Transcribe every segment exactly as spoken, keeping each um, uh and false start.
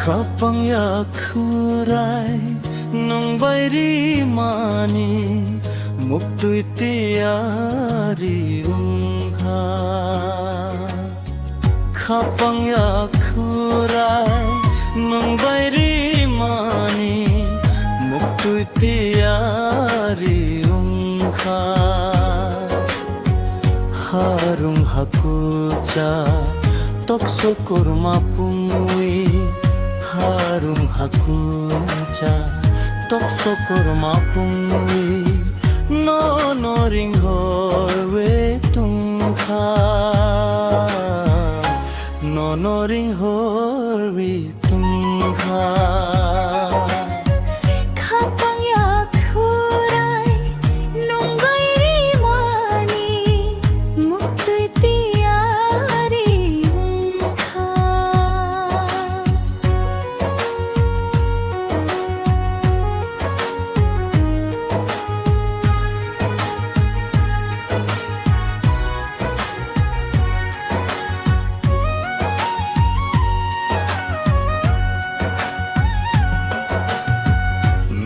Khapang ya khurai nwng bai rimani muktwi tiyari wngkha. Khapang ya khurai nwng bai rimani muktwi tiyari wngkha. Harung hakucha tokso korma pungwi, harung hakucha tokso korma pungwi, nono ringhorwi tongkha, nono ringhorwi tongkha. Khapang ya khurai nwng bai rimani muktwi tiyari wngkha.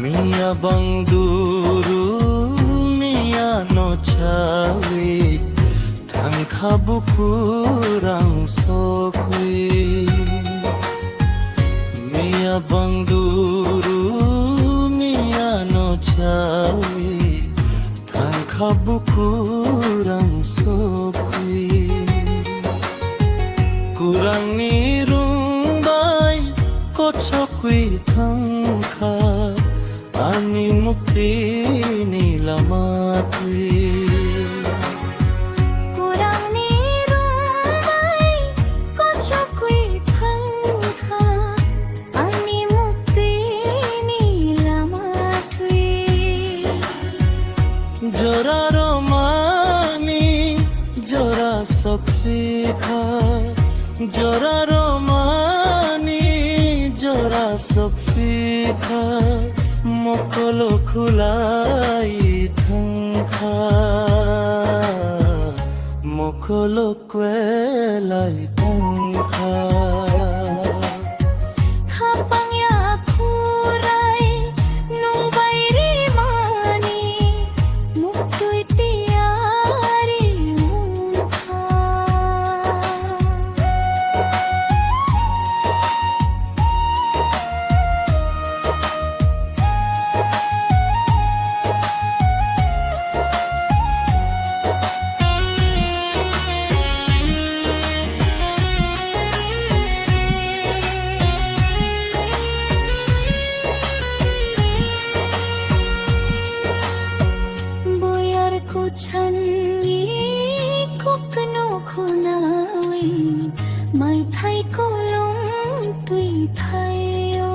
Miya bang duru miya no chawi thangkha bukurang sokwi. Miya bang duru miya no chawi thangkha bukurang sokwi. Kurangni rung bai kochokwi thangkha ani muktini lama twi. Kurangni rung bai kochokwi thangkha ani muktini lama twi. Jora romani jora sokphi kha, jora romani jora sokphi kha, mokolo khulai thangkha, mokolo kwelai tongkha. Khapang ya khurai nwng bai rimani muktwi tiyari wngkha. Boyar kuchanni kokno khunawi maithai kolom twi thaio.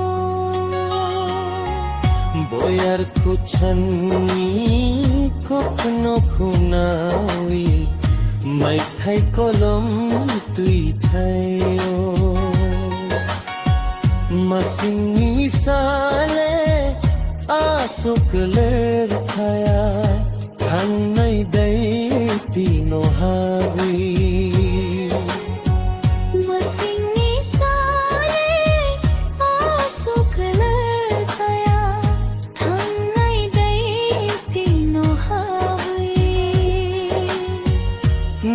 Boyar kuchanni kokno khunawi maithai kolom twi thaio. Masingni sale aswk ler thaya, thangnai dai tino habwi. Masingni sale aswk ler thaya, thangnai dai tino habwi.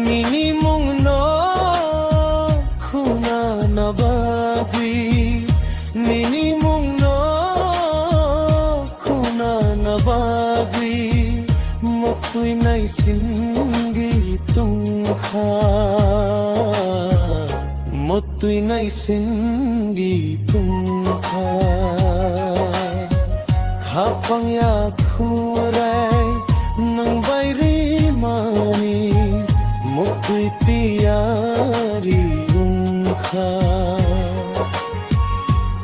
Nini mungno khunana bagwi, nini mungno khunana bagwi, muktwi naisingwi tongkha. Twi naisingwi tongkha. Khapang ya khurai nwng bai rimani muktwi tiyari wngkha.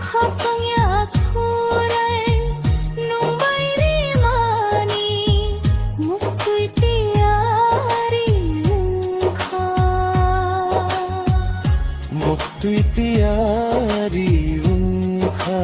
Khapang ya khurai nwng bai rimani muktwi tiyari wngkha. Muktwi tiyari wngkha.